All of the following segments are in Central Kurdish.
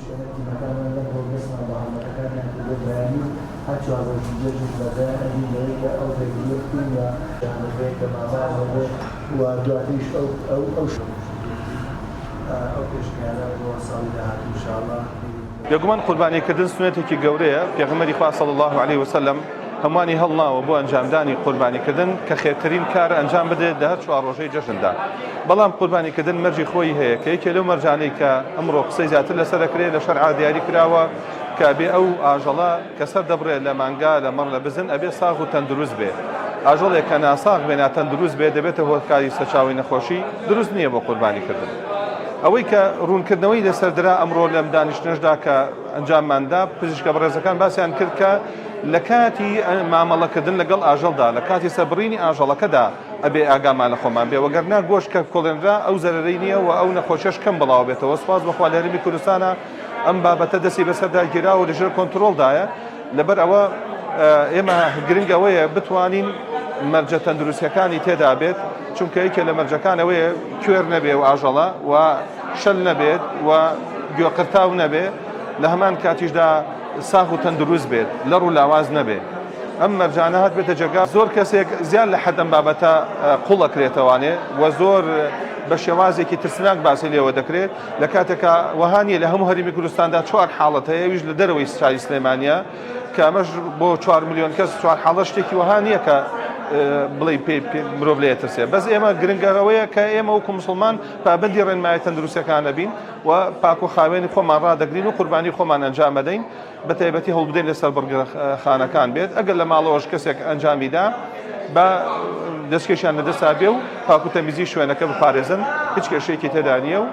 پێشووش ئێمە تیمەکانمان لەم ڕۆ دەستمان بە هەڵمەتەکانیان کردووە بەیانی و هەر چوار ڕۆژی جەژنیش بەردەوام ئەبین لەوەی کە ئەو ڕێگرییە بکەین و هەبێ کە مامەیان هەبێ و دواتریش ئەو ئەو ئەو ئەو پێشنیارە بۆ ساڵی داهاتوو ان شاء اللە. بێگومان قوربانی کردن سوننەتێکی گەورەیە، پێغەمبەری خوا صلی اللە علیە وسلم هەمووانی هەڵناوە بۆ ئەنجامدانی قوربانی کردن کە خێرترین کارە ئەنجام بدرێت لە هەر چوار ڕۆژەی جەژندا، بەڵام قوربانی کردن مەرجی خۆی هەیە کە یەکێ لەو مەرجانەی کە ئەمڕۆ قسەی زیاتر لەسەر ئەکرێت لە شەرعا دیاری کراوە کە ئەبێ ئەو ئاژەڵە کە سەر دەبڕێت لە مانگا لە مەڕ لە بزن ئەبێ ساغ و تەندروست بێ ئاژەڵێک کە ناساغ بێ ناتەندروست بێ دەبێتە هۆکاری سەرچاوەی نەخۆشی دروست نییە بۆ قوربانی کردن. ئەوەی کە ڕوونکردنەوەی لەسەر درا ئەمڕۆ لەم دانیشتنەشدا کە ئەنجاممان دا، پزیشکە بەڕێزەکان باسیان کرد کە لە کاتی مامەڵەکردن لەگەڵ ئاژەڵدا، لە کاتی سەربڕینی ئاژەڵەکەدا ئەبێ ئاگامان لە خۆمان بێ، وەگەرنا گۆشت کە کوڵێنرا ئەو زەرەرەی نییە و ئەو نەخۆشیەش کەم بڵاوبێتەوە. سوپاس بۆ خوا لە هەرێمی کوردستانا ئەم بابەتە دەستی بەسەردا گیراوە و لەژێر کۆنترۆڵدایە. لەبەر ئەوە ئێمە گرنگ ئەوەیە بتوانین مەرجە تەندروستیەکانی تێدا بێت، چونکە یەکێ لە مەرجەکان ئەوەیە کوێر نەبێ و ئاژەڵە و شەل نەبێت و گوێقرتاو نەبێ، لە هەمان کاتیشدا ساغ و تەندروست بێت، لەڕ و لاواز نەبێ. ئەم مەرجانە هات بێتە جێگا زۆر کەسێک زیاد لە حەد ئەم بابەتە قوڵ ئەکرێتەوانێ و زۆر بە شێوازێکی ترسناک باسی لێوە دەکرێت. لە کاتێکا وەها نییە لە هەموو هەرێمی کوردستاندا چوار حاڵەت هەیە ئەویش لە دەرەوەی شاری سلێمانیە کە ئەمەش بۆ چوار ملیۆن کەس چوار حاڵەت شتێکی وەها نییە کە بڵێ پێ مرۆڤ لێ ترسێ بەس ئێمە گرنگە ئەوەیە کە ئێمە وەکو مسلمان پابەندی ڕێنمایە تەندروستیەکان ئەبین و پاک و خاوێنی خۆمان ڕادەگرین و قوربانی خۆمان ئەنجام ئەدەین بە تایبەتی هەوڵبدەین لەسەر بڕگەخانەکان بێت، ئەگەر لە ماڵەوەش کەسێک ئەنجامی دا با دەستکێشیان لە دەستا بێ و پاک و تەمیزی شوێنەکە بپارێزن، هیچ کێشەیەکی تێدا نییە و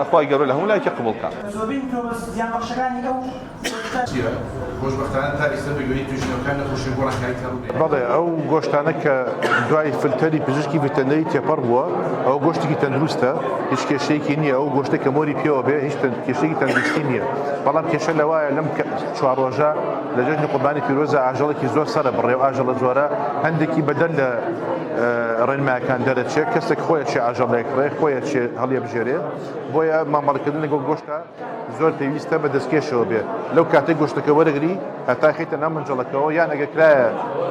خوای گەورە لە هەموو لایەکی قبوڵ کا. زۆربەی میکرۆبە زیانبەخشەکانی ئەو گۆشتە. چییە؟ خۆشبەختانە تا ئیستە بە گوێرەی توێژینەوەکان نەخۆشیە گۆڕانکاری تا ڕوو نەیاوە. بەڵێ ئەو گۆشتانە کە دوای فلتەری پزیشکی ڤێتەرنەری تێپەڕ بووە ئەوە گۆشتێکی تەندروستە هیچ کێشەیەکی نییە ئەو گۆشتە کە مۆری پێوە بێ هیچ کێشەیەکی تەندروستی نییە بەڵام کێشە لەوایە لەم چوار ڕۆژە لە جەژنی قوربانی پیرۆزە ئاژەڵێکی زۆر سەرە بڕێ و ئاژەڵە زۆرە هەندێکی بەدەر لە ڕێنمایەکان دەرەچێت کەسێک خۆیە چێ ئاژەڵێک ڕێ خۆیە چێ هەڵیەبژێرێ بۆیە مامەڵەکردن لەگەڵ گۆشتە زۆر پێویستە بە دەستکێشەوە بێ لەو کاتەی گۆشتەکە وەرەگری هەتا خەیتە ناو مەنجەڵەکەوە یان ئەگەر کرایە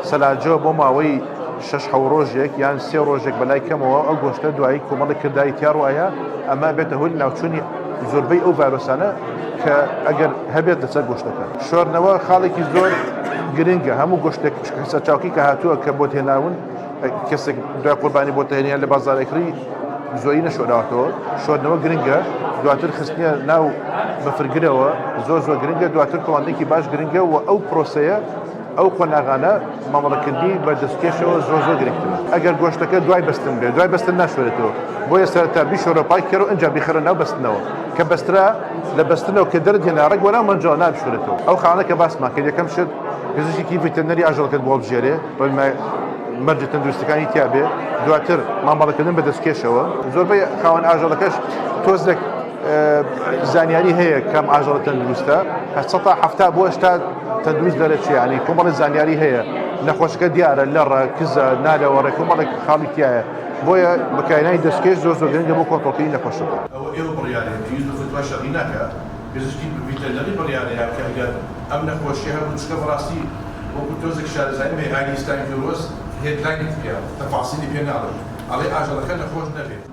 سەلاجەوە بۆ ماوەی شەش حەو ڕۆژێک یان سێ ڕۆژێک بەلای کەمەوە ئەو گۆشتە دوایی کۆمەڵێک کرداری تیا ڕوئەیا ئەمە بێتە هۆی لەناوچوونی زۆربەی ئەو ڤایرۆسانە کە ئەگەر هەبێت لەسەر گۆشتەکە. شۆردنەوە خاڵێکی زۆر گرنگە هەموو گۆشتێک سەرچاوکی کە هاتووە کە بۆت هێناون کەسێک دوای قوربانی بۆ تەهێنیان لە بازارێکڕی زۆری نەشۆراوەتەوە شۆردنەوە گرنگە دواتر خستنیە ناو بەفرگرەوە زۆر زۆر گرنگە دواتر کوڵاندنێکی باش گرنگە و ئەو پرۆسەیە ئەو قۆناغانە مامەڵەکردنی بە دەستکێشەوە زۆر زۆر گرنگترە ئەگەر گۆشتەکە دوای بەستن بێت دوای بەستن ناشۆرێتەوە بۆیە سەرەتا بیشۆرە پاک کەرەوە ئینجا بیخەرە ناو بەستنەوە کە بەسترا لە بەستنەوە کە دەرت هێنا ڕێک وەناو مەنجەڵە نابشورێتەوە ئەو خاڵە کە باسمان کرد یەکەم شت پزیشکی ڤێتەرنەری ئاژەڵەکەت بۆ هەڵبژێرێ مەرجە تەندروستەکانی تیا بێ دواتر مامەڵەکردن بە دەستکێشەوە زۆربەی خاوەن ئاژەڵەکەش تۆزێک زانیاری هەیە کام ئاژەڵە تەندروستە 70 بۆ 80 تەندروست دەرەچێ ینی کۆمەڵی زانیاری هەیە نەخۆشەکە دیارە لەڕە کزە نالەوەڕێ کۆمەڵێک خاڵی تایە بۆیە بەکارهێنانی دەستکێش زۆر زۆر گرنگە بۆ کۆنترۆڵکردنی نەخۆشەکە. ئەوە ئێوە بڕیارەیە پێویست بە فتوای شەرعی ناکا پزیشکی ڤیتەرنەری بڕیارەیە کە ئەگەر ئەم نەخۆشیە هەبوو چونکە بەڕاستی وەکو تۆزێک شارەزاییم هەیە ئاینی ئیسلامی پیرۆز headline ت پێ تەفاسیلی پێ ناڵێ ئەڵێ ئاژەڵەکە نەخۆش نەبێت.